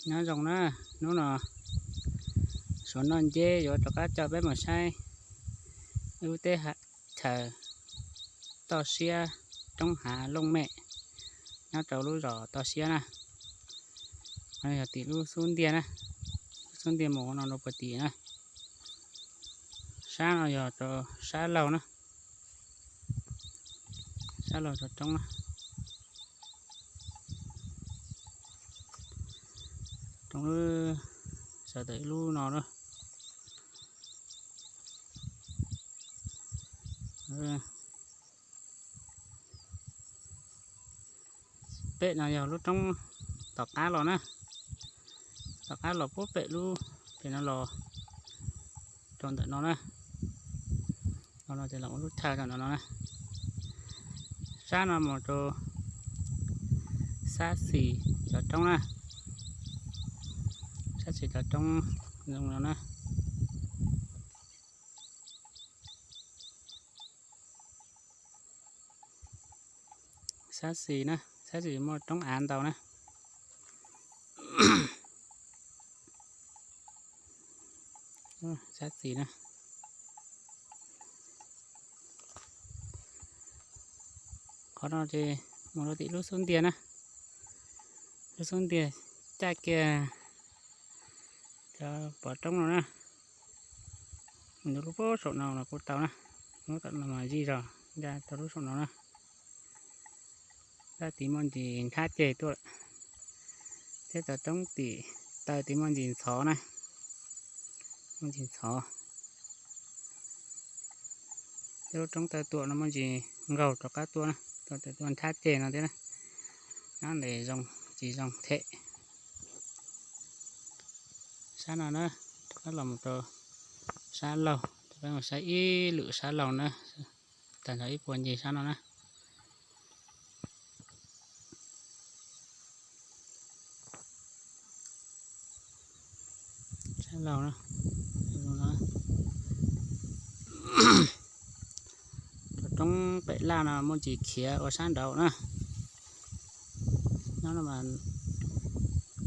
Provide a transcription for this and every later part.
Nyob zoo na, hnub no Suav Noj Nceb yuav rov qab coj peb mus saib ib lub teb chaws toj siab roob hav looj mem nyob rau lub zos toj siab na. Yog tim lub xub ntiag na, lub xub ntiag mus no rau puag tim na. Sab no yog rau sab laug na, sab laug rau roob na. Roob sawv tawm ib lub no na. Pem no yog lub roob tom qab los na, tom qab los puag pem lub pem no los rau ntawm no na. Los no ces los ua lub chaw rau ntawm no na. Sab no mus rau sab xis cov roob na, sab xis cov roob zoo no na. Sab xis na, sab xis muaj roob av ntau na. Sab xis na. Qhov no ces mus rau tim lub xub ntiag na, lub xub ntiag caj kiag cov pov roob no na. Mus rau lub pob saum no los kuj tau na, lub tom no mas zij zog ncaj rau lub saum no na. Tab tid muaj ntsis nthab ceg tuaj, thiab cov roob tim taw tid muaj ntsis ntxhov na, muaj ntsis ntxhov. Thiab lub roob taw tuaj no muaj ntsis nkaug rov qab tuaj na, tuaj nthab ceg no thiab na. Nyob ntes zoo tsis zoo them. Sab no na, rov qab los mus rau sab laug, rov qab mus saib ib lwm sab laug na, tag nrho ib puag ncig sab no na. Sab laug, roob pem laj no muaj ntsis khiav ua sab nraud na. Nyob no mas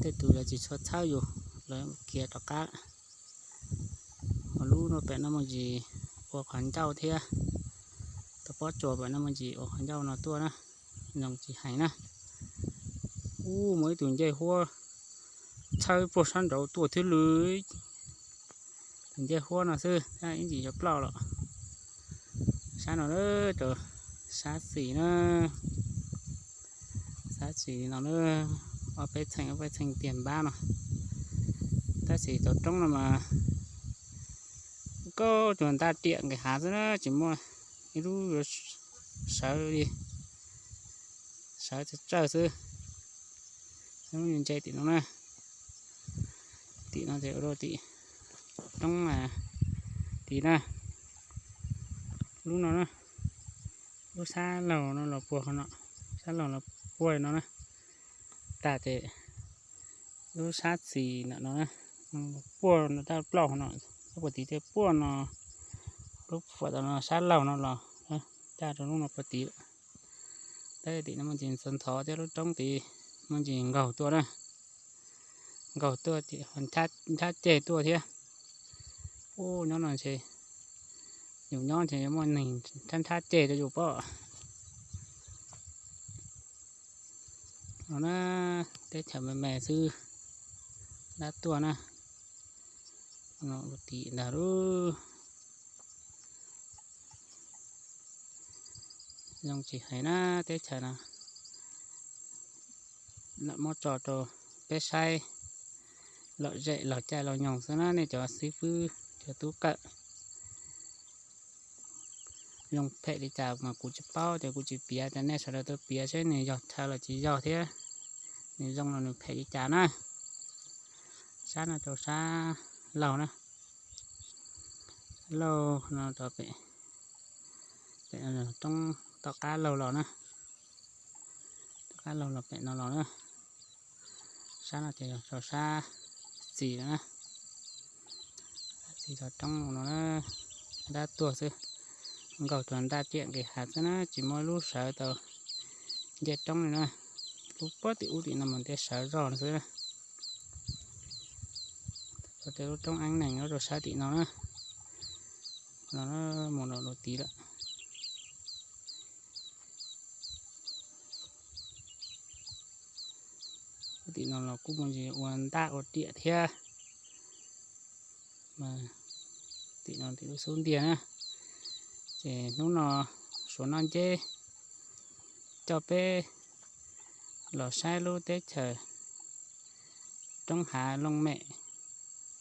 tej tus lawv tsis tshua txhawb yus, lawv khiav rov qab. Ho lub no pem no muaj ntsis ua qhov ncauj thiab, tus pob tsuas pem no muaj ntsis ua qhov ncauj no tuaj na, zoo tsis heev na. Ub, muaj ib tug ncej huab txhawb puag sab nraud tuaj thiab lwm. Tus ncej huab no xwb, ib ntsis yuav ploj lawm. Sab no rau sab xis na, sab xis no na, ob peb txheej ob peb txheej tiag npab no. Tab sis cov roob no mas koj tus ntaj riam nqis hav xwb na, tsis muaj ib lub yuav sawv li, sawv tsawg tsawg xwb. Lub ntse tim no na, tim no ces ua rau tim roob tid na. Lub no na, lub sab laug no los puag no, sab laug los puag no na. Tag ces lub sab xis ntawm no na, puag no taj plaub no, lub puag tid tej puag no, lub puag tod no sab laug no los caj rau lub no puag tid. Tab tim no muaj ntsis ntxhov ntxhov thiab lub roob tid muaj ntsis nkaug tuaj na, nkaug tuaj ces nthab ceg tuaj thiab. Ub, nyob no ntshe yus nyob ntshe yuav muaj neeg nthab nthab ceg rau yus pob. No na, teb chaws me me xwb, dab tuaj na, no ua tim ntag lub. Zoo tsis hais na, teb chaws no lawv muab tso rau peb saib lom zem los caij los nyoog xwb na nej cov xib fwb cov tub kawm. Zoo phem li cas mas kuv tsis paub ces kuv tsis piav, ces nej sawv daws tuaj piav seb nws yog chaw los tsis yog thiab nws zoo los nws phem li cas na. Sab no rau sab laug na, laug no rau pem, pem roob tom qab laug los na, tom qab laug los pem no los na. Sab no ces yog rau sab xis no na, sab xis rau roob no na, dab tuag xwb, nkaug rau ntaj riam nqis hav xwb na, tsis muaj lub sawv tau nce roob li na. Lub puag tim ub tim no mas ntiaj sawv zog no xwb na. Tej lub roob eeb nees nyob rau sab tim no na, no mus no lus tid lawm. Tim no los kuj muaj ntsis ua ntaj ua riam thiab. Tim no tim lub xub ntiag na. Ces hnub no Suav Noj Nceb coj peb los saib lub teb chaws roob hav looj mem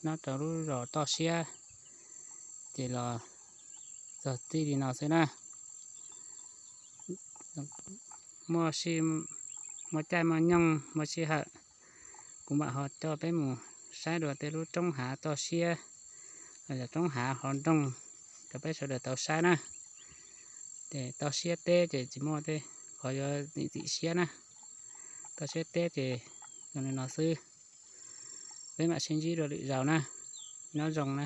nyob rau lub zos Toj Siab. Ces los txog txij li no xwb na. Muaj, muaj caij muaj nyoog muaj sij hawm, kuv mam ho coj peb mus saib dua tej lub roob hav Toj Siab, los yog roob hav hauv nroog rau peb sawv daws tau saib na. Ces Toj Siab teb ces tsis muaj tej qhov yuav txim siab na. Toj Siab teb ces zoo li no xwb. Peb mam sib ntsib dua lwm zaus na. Nyob zoo na.